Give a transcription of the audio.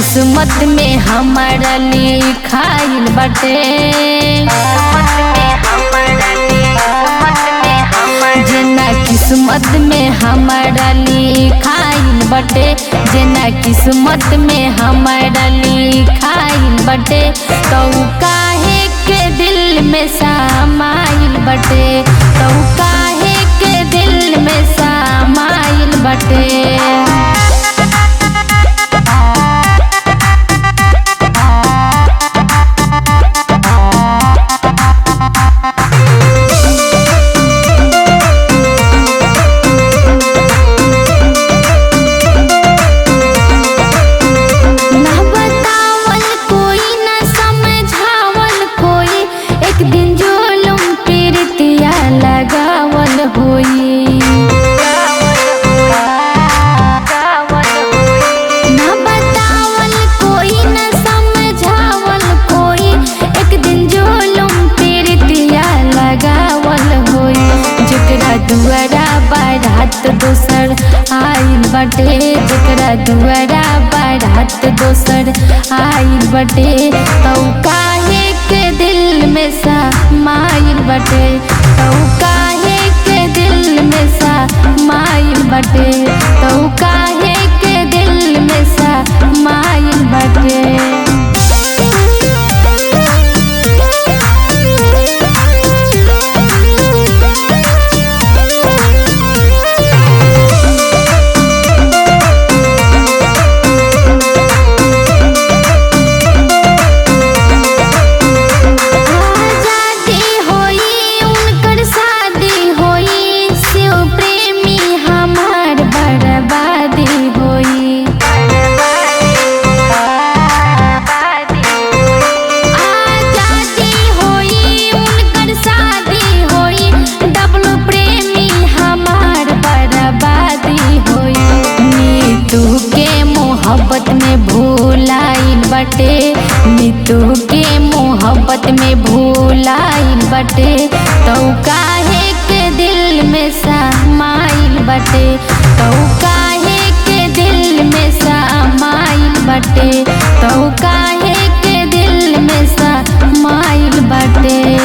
किस्मत में हमारा लिखाइल बाटे, जेना किस्मत में हमारा लिखाइल बाटे, जेना किस्मत में हमारा लिखाइल बाटे, तो काहे के दिल में समाइल बाटे, तो काहे के दिल में समाइल बाटे। ना बतावल कोई ना समझावल कोई, एक दिन जुलुम प्रीतिया लगावल होई। जेकरा दुआरा बारात दोसर आइल बाटे, जेकरा दुआरा बारात दोसर आइल बाटे, तो काहे के दिल में समाइल बाटे, तो काहे के दिल में समाइल बाटे, तो काहे के दिल में समाइल बाटे। मोहब्बत में भूलाइल बाटे, नीतू के मोहब्बत में भूलाइल बाटे, तो काहे के दिल में समाइल बाटे, तो काहे के दिल में समाइल बाटे, तो काहे के दिल में समाइल बाटे।